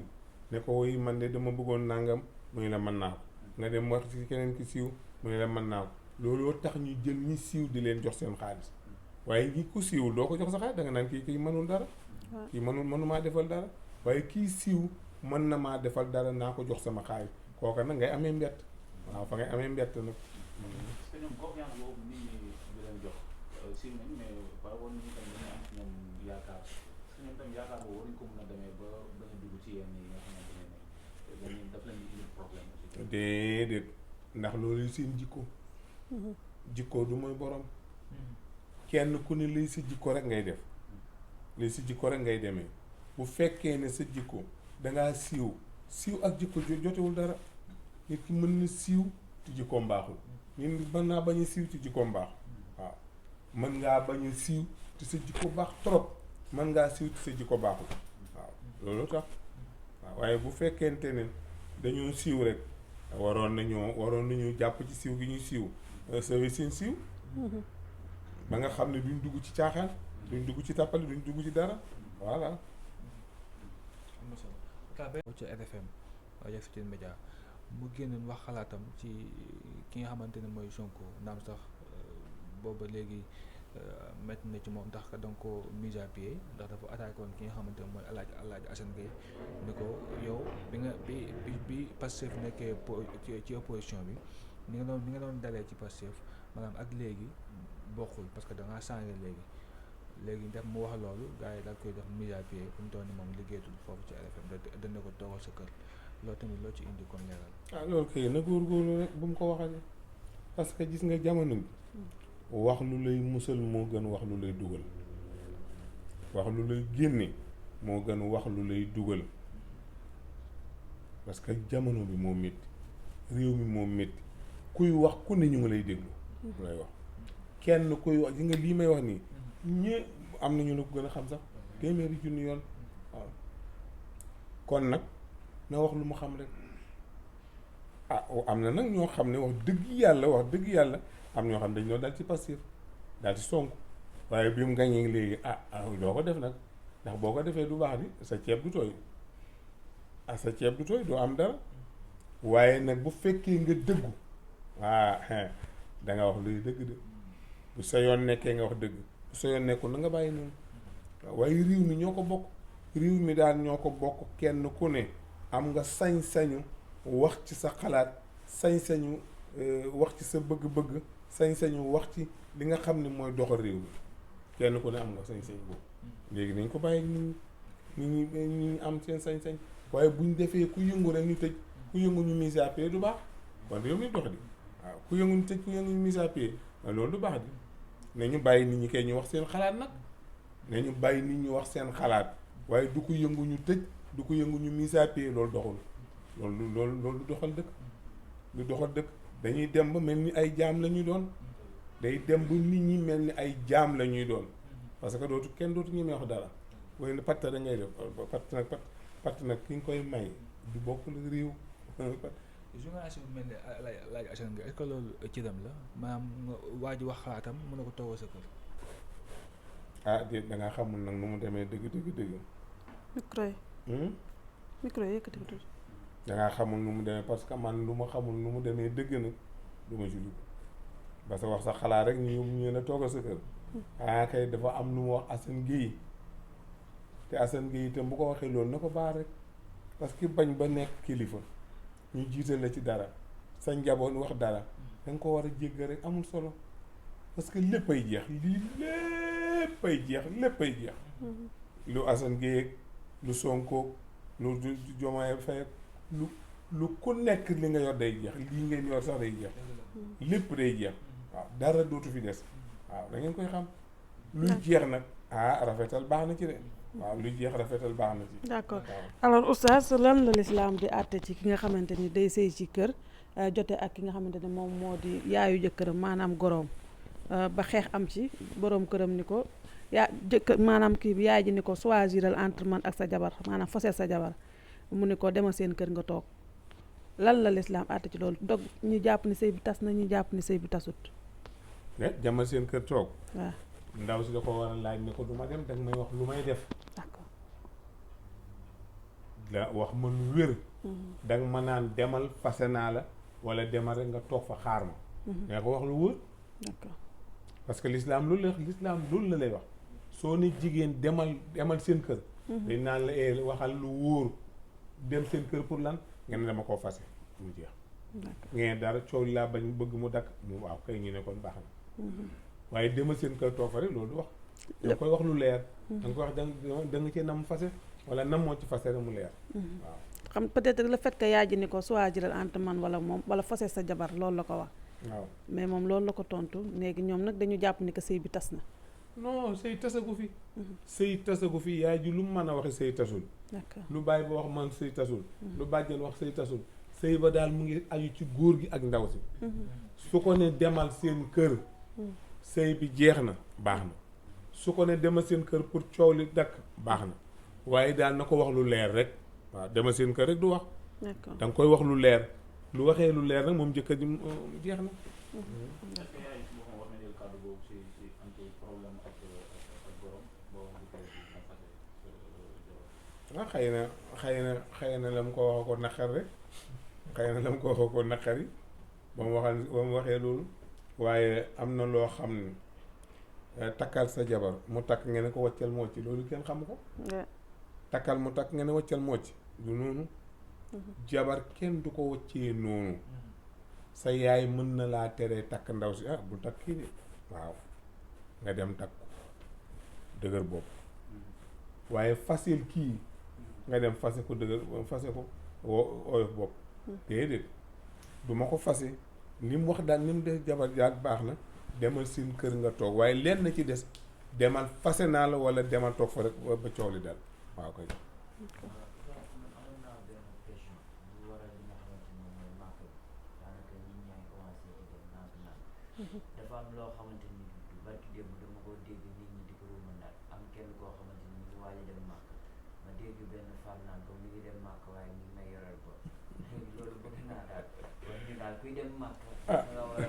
ne ko woy man de dama bëggoon nangam mu ne la mën naa ko nga dem wax ci keneen ki siiw mu ne la mën naa ko looloo tax ñu jël ñi siiw di leen jox seen xaalis waaye ñi ku siiwul doo ko jox sa xaalis da nga naan kii mënul dara kii mënumaa defal dara waaye kii siiw mën na maa defal dara naa ko jox sama xaalis kooka nag ngay amee mbett waaw fa ngay amee mbett nag parce que ñoom confiance boobu nit ñi di leen jox siiw nañ mais par rapport nit ñi tam dañu am ñoom yaakaar parce que ñoom tam yaakaar boobu waruñ ko mën a demee ba bañ a dugg ci yenn yi nga xamante ne dañuy daf leen di indi problème aussi déedéet ndax loolu seen jikko du mooy borom kenn ku ne lay sa jikko rek ngay def lay sa jikko rek ngay demee bu fekkee ne sa jikko dangaa siiw ak jikko jotewul dara nit ki mën na siiw te jikkoom baaxul nit mën naa bañ a siiw te jikkoom baax waaw mën ngaa bañ a siiw te sa jikko baax trop mën ngaa siiw te sa jikko baaxul waaw loolu tax waaw waaye bu fekkente ne dañoo siiw rek waroon nañu jàpp ci siiw gi ñuy siiw sawe seen siiw ba nga xam ne duñ dugg ci caaxaan duñ dugg ci tàppale duñ dugg ci dara voilà am na solo ka benn ci RFM Yak Futurs Médias mu génnoon wax xalaatam ci ki nga xamante ne mooy Sonko naam sax booba léegi métti na ci moom ndax da nga ko mise à pied ndax dafa attaqué woon ki nga xamante ne mooy Alaaji Assane Gueye ni ko yow bi Pastef nekkee ci opposition bi ni nga doon dalee ci Pastef maanaam ak léegi bokkul parce que da ngaa changé léegi def mu wax loolu gars yi daal koy def mise à pied fu mu toll nii moom liggéeyatul foofu ci RFM dana ko toogal sa kër loolu tamit loo ci indi kon leeral. ah loolu kay na góorgóorlu rek bu mu ko waxale parce que gis nga jamono bi wax lu lay musal moo gën wax lu lay dugal wax lu lay génne moo gën wax lu lay dugal parce que jamono bi moo métti réew mi moo métti kuy wax ku ne ñu ngi lay déglu lay wax kenn kuy wax gi nga lii may wax nii ñë am na ñu la ko gën a xam sax téeméeri junni yoon waaw kon nag na wax lu mu xam rek ah am na nag ñoo xam ne wax dëgg yàlla am ñoo xam ne dañ doon daal ci Pastef daal ci Sonko waaye bi mu gañee léegi doo ko def nag ndax boo ko defee du baax di sa ceeb du tooy sa ceeb du tooy doo am dara waaye nag bu fekkee nga dëggu da nga wax luy dëgg de bu sa yoon nekkee nga wax dëgg bu sa yoon nekkul na nga bàyyi noonu waaye réew mi ñoo ko bokk réew mi daal ñoo ko bokk kenn ku ne am nga sañ-sañu wax ci sa xalaat sañ-sañu wax ci sa bëgg-bëgg sañ-sañu wax ci li nga xam ne mooy doxal réew mi kenn ku ne am nga sañ-sañ boobu léegi nañ ko bàyyi nit ñi am seen sañ-sañ waaye buñ defee ku yëngu rek ñu tëj ku yëngu ñu mise à pied du baax kon réew mi dox di waaw ku yëngu ñu tëj ku yëngu ñu mise à pied loolu du baax di ne ñu bàyyi nit ñi kay ñu wax seen xalaat nag ne ñu bàyyi nit ñi wax seen xalaat waaye du ko yëngu ñu tëj du ko yëngu ñu mise à pied loolu doxul loolu du doxal dëkk dañuy dem ba mel ni ay jaam la ñuy doon day dem ba nit ñi mel ni ay jaam la ñuy doon parce que kenn dootu ñemee wax dara waaye ne patt da ngay def patt nag ki nga koy may du bokk la réew journaliste bu mel ne laaj Assane nga est-ce que loolu ci dem la maanaam waa ji wax xalaatam mën na ko toogoo sa kër. déet da ngaa xamul nag nu mu demee dëgg. micro yi yëkkati ko tuuti. da ngaa xamul nu mu demee parce que man lu ma xamul nu mu demee dëgg nag du ma ci dugg parce que wax sa xalaat rek ñu la toogal sa kër. kay dafa am lu mu wax Assane Gueye te Assane Gueye itam bu ko waxee loolu na ko baax rek parce que bañ ba nekk kilifa ñu jiital la ci dara sa njaboot wax dara da nga ko war a jéggal rek amul solo parce que léppay jeex lii léppay jeex lu Assane Gueye lu Sonko lu Diomaye Faye lu ku nekk li nga yor day jeex lii ngeen yor sax day jeex lépp day jeex waaw dara dootu fi des waaw da ngeen koy xam luy jeex nag rafetal baax na ci de waaw luy jeex rafetal baax na ci. d'accord alors oustaz lan la lislaam di àtte ci ki nga xamante ni day sëy ci kër jote ak ki nga xamante ne moom moo di yaayu jëkkëram maanaam goroom ba xeex am ci boroom këram ni ko maanaam kii bi yaay ji ni ko choisiral entre man ak sa jabar maanaam foseel sa jabar mu ni ko demal seen kër nga toog lan la lislaam àtte ci loolu dog ñu jàpp ni sëy bi tas na ñu jàpp ni sëy bi tasut. demal seen kër toog. waaw ndaw si da ko war a laaj ne ko du ma dem danga may wax lu may def. d'accord wax ma lu wér. danga ma naan demal fase naa la wala demal rek nga toog fa xaar ma. nga ko wax lu wóor. d'accord parce que l'islam loolu la lay wax soo ne jigéen demal seen kër. dañ naan la waxal lu wóor dem seen kër pour lan ngeen dama koo fase mu jeex. ngeen dara coow laa bañ bëgg mu dakk mu waaw kay ñu ne kon baax na. waaye demal seen kër toog fa rek loolu du wax. da koy wax lu leer. da nga koy wax da nga cee nam fase wala nam moo ci fase rek mu leer. waaw xam peut-être le fait que yaay ji ni ko choisiral entre man wala moom wala fase sa jabar loolu la ko wax. waaw mais moom loolu la ko tontu léegi ñoom nag dañu jàpp ni que sëy bi tas na. non sëy tasagu fi. sëy tasagu fi yaay ji lu mu mën a waxe sëy tasul. d'accord lu bàyyi ba wax man sëy tasul. lu bàjjen wax sëy tasul. sëy ba daal mu ngi aju ci góor gi ak ndaw si. su ko ne demal seen kër. sëy bi jeex na baax na su ko ne demal seen kër pour coow li dakk baax na waaye daal na ko wax lu leer rek waaw demal seen kër rek du wax. d'accord da nga koy wax lu leer lu waxee lu leer nag moom jëkkër ji jeex na. xëy na la mu ko waxee ko naqar rek ba mu waxee loolu waaye am na loo xam ne takkal sa jabar mu takk nga ne ko waccal moo ci loolu kenn xamu ko. takkal mu takk nga ne waccal moo ci du noonu. jabar kenn du ko waccee noonu. sa yaay mën na laa teree takk ndaw si bu takk kii de waaw nga dem takk ko dëgër bopp waaye fasil kii nga dem fase ko dëgër fase ko oyof bopp déedéet du ma ko fase ni mu wax daal ni mu def jabar jaag baax na demal seen kër nga toog waaye lenn na ci des demal fase naa la wala demal toog fa rek ba coow li dal waaw koy man amoon naa benn question bu waral li nga xamante ni mooy màkk daanaka nit ñaa ngi commencé di dem nànk-nànk dafa am loo xamante ni barki démb dama ko dégg nit ñi di ko ruumandaat am kenn koo xamante ni ñu waaj a dem màkk ma dégg benn femme naan ko mi ngi dem màkk waaye mi ngi may yoral bor léegi loolu bëgg naa daal kon ñu daal kuy dem màkk nga war a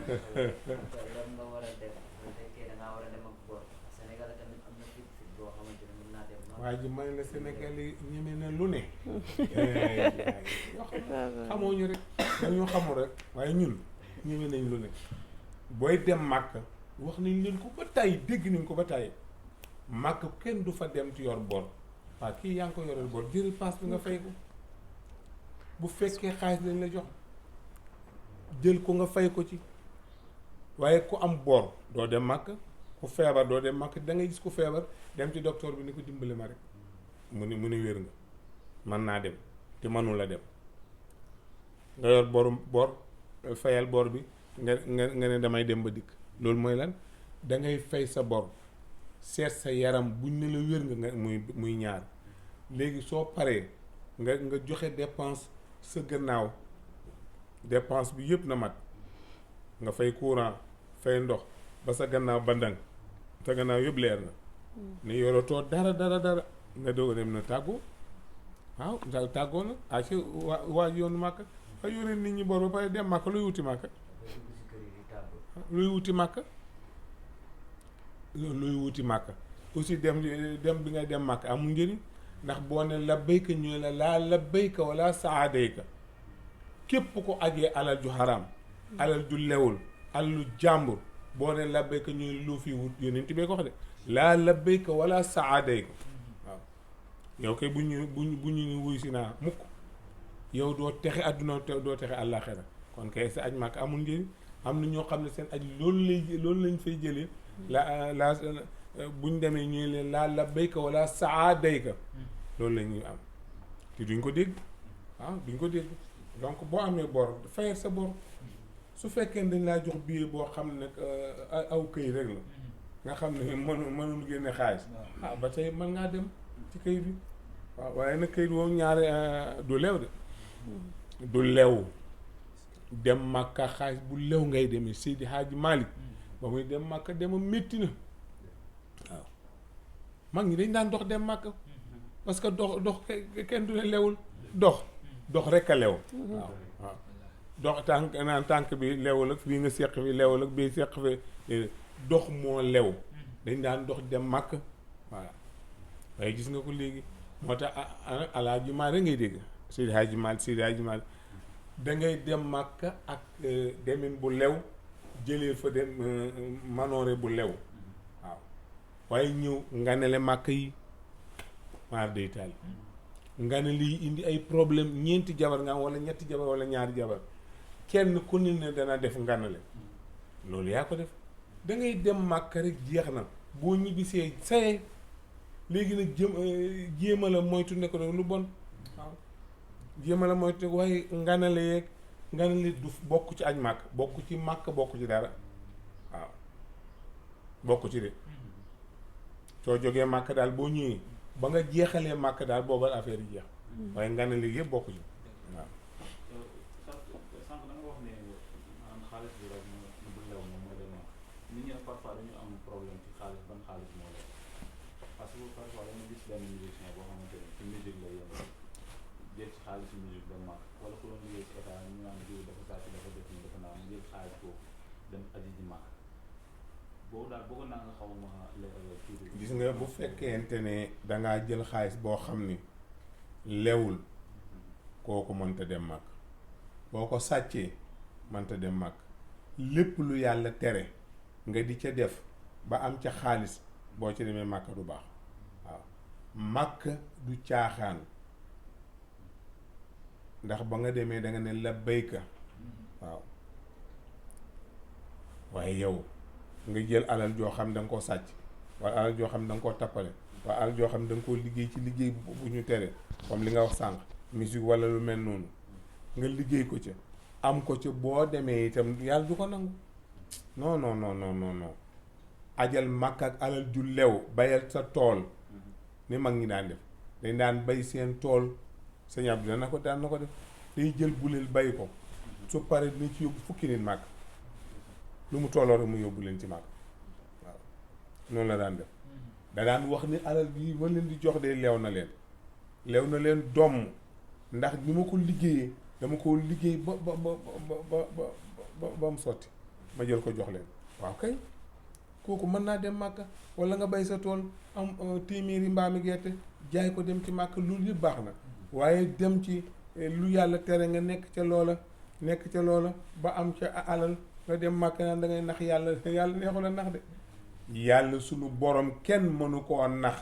lan nga war a def bu fekkee da ngaa war a dem ak bor Sénégal tamit am na fit boo xamante ne mën naa dem màkk waa ji may la Sénégal yi ñeme na lu ne xamoo ñu rek dañoo xamul rek waaye ñun ñeme nañ lu ne booy dem màkk wax nañ leen ko ba tàyyi dégg nañ ko ba tàyyi màkk kenn du fa dem ci yor bor waaw kii yaa ngi ko yoral bor jël paas bi nga fay ko bu fekkee xaalis lañ la jox jël ko nga fay ko ci waaye ku am bor doo dem màkk ku feebar doo dem màkk da ngay gis ku feebar dem ci docteur bi ni ko dimbali ma rek mu ni wér nga mën naa dem te mënu la dem nga yor bor fayal bor bi nga ne damay dem ba dikk loolu mooy lan da ngay fay sa bor seet sa yaram buñ ne la wér nga muy ñaar léegi soo paree nga joxe dépense sa gannaaw dépense bi yëpp na mat nga fay courant fay ndox ba sa gannaaw bandang sa gannaaw yëpp leer na ne yoratoo dara nga doog a dem na tàggoo waaw tàggoo na ci waa yoonu màkk fa yore nit ñi bor ba pare dem màkk luy wuti màkk luy wuti màkk aussi dem bi ngay dem màkk amul njëriñ ndax boo ne labbayka ñu la laa labbayka wala saadayka képp ko ajee alal ju xaraam alal ju lewul alalu jàmbur boo ne labbayka ñu lu fi wut yonent bee ko wax de laa labbayka wala saadayka waaw yow kay bu ñu wuy si naa mukk yow doo texe àdduna doo texe àllaaxira kon kay sa aj màkk amul njëriñ am na ñoo xam ne seen aj loolu lañ fay jëlee la buñ demee ñuy leen laa labbayka wala saadayka loolu la ñuy am te duñ ko dégg waaw duñ ko dégg donc boo amee bor fayal sa bor su fekkee dañ laa jox billet boo xam ne aw këy rek la nga xam ne mënul génne xaalis ba tey mën ngaa dem ci këy bi waaw waaye nag këy boobu ñaare du lew de du lew dem Makka xaalis bu lew ngay demee Seydi Hadji Malick ba muy dem Makka dema métti na waaw mag ñi dañ daan dox dem Makka parce que dox kenn du ne lewul dox rek a lew waaw dox tànk bi lewul ak fii nga seq fi lewul ak bii seq fi dox moo lew dañ daan dox dem Makka voilà waaye gis nga ko léegi moo tax Alaaji Maalik ngay dégg Seydi Hadji Malick da ngay dem Makka ak demin bu lew jëlee fa dem manoore bu lew waaw waaye ñëw nga ne le Makka yi maar day taal nga ne lii indi ay problème ñeenti jabar nga am wala ñetti jabar wala ñaari jabar kenn ku ne dana def nganale loolu yaa ko def da ngay dem Makka rek jeex na boo ñibbisee saye léegi nag jéema la moytu ne ko lu bon waaw jéema la moytu ne waaye nganale du bokk ci aj Makka bokk ci Makka bokk ci dara waaw bokk ci de soo jógee Makka daal boo ñëwee ba nga jeexalee Makka daal boobal affaire yi jeex waaye nganale yëpp bokk ci waaw sànq da nga wax ne maanaam xaalis bi rek bu lew moom mooy leen wax nit ñi parfois dañu am problème ci xaalis ban xaalis moo lew parce que parfois dañu gis benn musicien boo xamante ne ci musique lay yem jël ci xaalis musique dem màkk wala ku doon liggéey ci état ñu naan jiw dafa sàcc dafa def ni dafa naa mu jël xaalis boobu dem aji ji màkk boobu daal bëggoon naa nga xaw ma leeral tuuti. gis nga bu fekkente ne dangaa jël xaalis boo xam ni lewul kooku mënta dem màkk boo ko sàccee mënta dem màkk lépp lu yàlla tere nga di ca def ba am ca xaalis boo ci demee màkk du baax waaw màkk du caaxaan ndax ba nga demee da nga ne labbayka waaw waaye yow nga jël alal joo xam da nga koo sàcc wala alal joo xam da nga koo tappale wala alal joo xam da nga koo liggéey ci liggéey bu ñu tere comme li nga wax sànq musique wala lu mel noonu nga liggéey ko ca am ko ca boo demee itam yàlla du ko nangu non non non non non non ajal màkk ak alal ju lew bayal sa tool ni mag ñi daan def dañ daan bay seen tool sëñ Abdou daan na ko def day jël buleel bay ko su paree dina ci yóbbu fukki nit màkk lu mu tolloo rek mu yóbbu leen ci màkk waaw noonu la daan def da daan wax ni alal bi ma leen di jox de lew na leen doom ndax ni ma ko liggéeyee dama ko liggéey ba mu sotti ma jël ko jox leen waaw kay kooku mën naa dem màkka wala nga bay sa tool am téeméeri mbaami gerte jaay ko dem ci màkka loolu yëpp baax na waaye dem ci lu yàlla tere nga nekk ca loola ba am ca alal nga dem màkka naan da ngay nax yàlla neexu la nax de yàlla sunu borom kenn mënu koo nax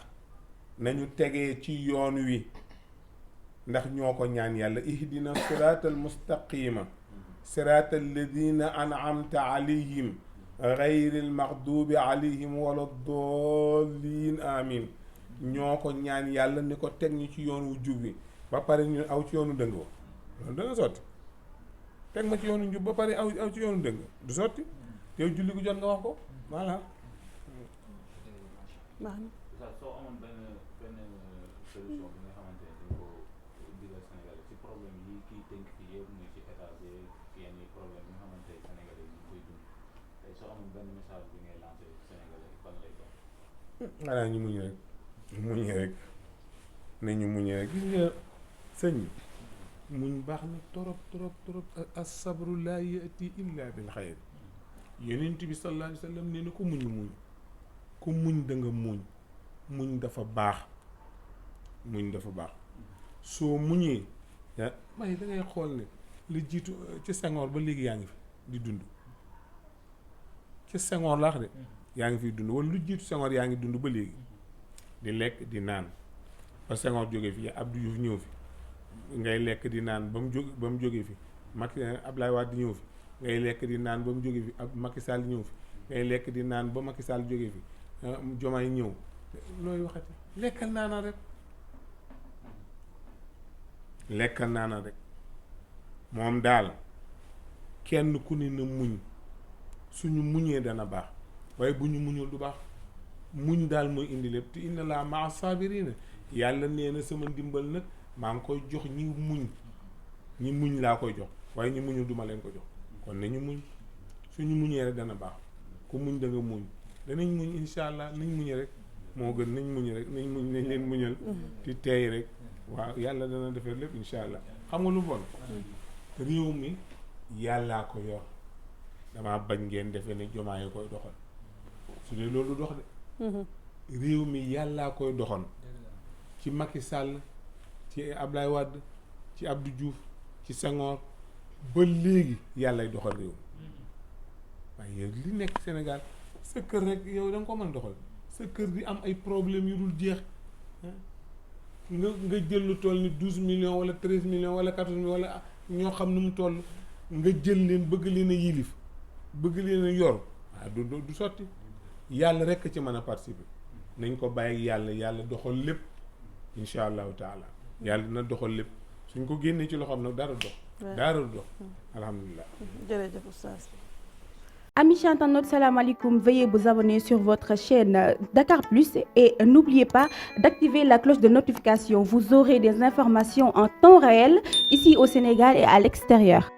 nañu tegee ci yoon wi ndax ñoo ko ñaan yàlla ihdina siraatal mustaqima siraatal ladina an'amta alayhim gayril maxduubi alayhim wala doolin amin ñoo ko ñaan yàlla ni ko teg ñu ci yoon wu jub wi ba pare ñu aw ci yoonu dëng wa loolu dana sotti teg ma ci yoonu njub ba pare aw ci yoonu dëng du sotti te yow julli gu jot nga wax ko voilà. soo amoon benn solution bi nga xamante ne dañ ko digal Sénégalais ci problème yi kii tënk fii yëpp muy ci état bi yenn problème yi nga xamante ne Sénégalais yi ñu koy dund tey soo amoon benn message bi ngay lancé Sénégalais ban lay doon. xanaa ñu muñ rek nañu muñ rek gis nga sëñ muñ baax na trop as-sabru laa yati illa bil xayr yonent bi sallallahu alayhi wa sallam nee na ko muñ da nga muñ dafa baax soo muñee may da ngay xool ne lu jiitu ci Senghor ba léegi yaa ngi fi di dund ci Senghor laax de yaa ngi fiy dund wala lu jiitu Senghor yaa ngi dund ba léegi di lekk di naan ba Senghor jógee fi Abdou Diouf ñëw fi ngay lekk di naan ba mu jógee fi Macky Abdoulaye Wade ñëw fi ngay lekk di naan ba mu jógee fi ab Macky Sall ñëw fi ngay lekk di naan ba Macky Sall jógee fi Diomaye ñëw looy waxati lekkal naana rek moom daal kenn ku ne na muñ suñu muñee dana baax waaye bu ñu muñul du baax muñ daal mooy indi lépp te inna laa maa saabiriina yàlla nee na sama ndimbal nag maa ngi koy jox ñi muñ laa koy jox waaye ñi muñul duma leen ko jox kon nañu muñ suñu muñee rek dana baax ku muñ da nga muñ danañ muñ insha allah nañ muñ rek moo gën nañ leen muñal ci teey rek waaw yàlla dana defar lépp insha allah xam nga lu bon réew mi yàllaa ko yor damaa bañ ngeen defee ne Diomaye koy doxal su dee loolu dox de réew mi yàllaa koy doxal ci Macky Sall ci Abdoulaye Wade ci Abdou Diouf ci Senghor ba léegi yàllay doxal réew mi waaye li nekk Sénégal sa kër rek yow da nga ko mën doxal sa kër di am ay problème yu dul jeex nga jël lu toll ni 12 millions wala 13 millions wala 14 millions wala ñoo xam nu mu toll nga jël leen bëgg leen a yilif bëgg leen a yor waaw du sotti yàlla rekk ci mën a participer nañ ko bàyyi yàlla doxal lépp insha allahu taala yàlla dina doxal lépp suñ ko génnee ci loxoom nag dara dox alhamdulilah. jërëjëf oustaz. Amis internautes, salam alaikum. Veuillez vous abonner sur votre chaîne Dakar Plus et n'oubliez pas d'activer la cloche de notification. Vous aurez des informations en temps réel ici au Sénégal et à l'extérieur.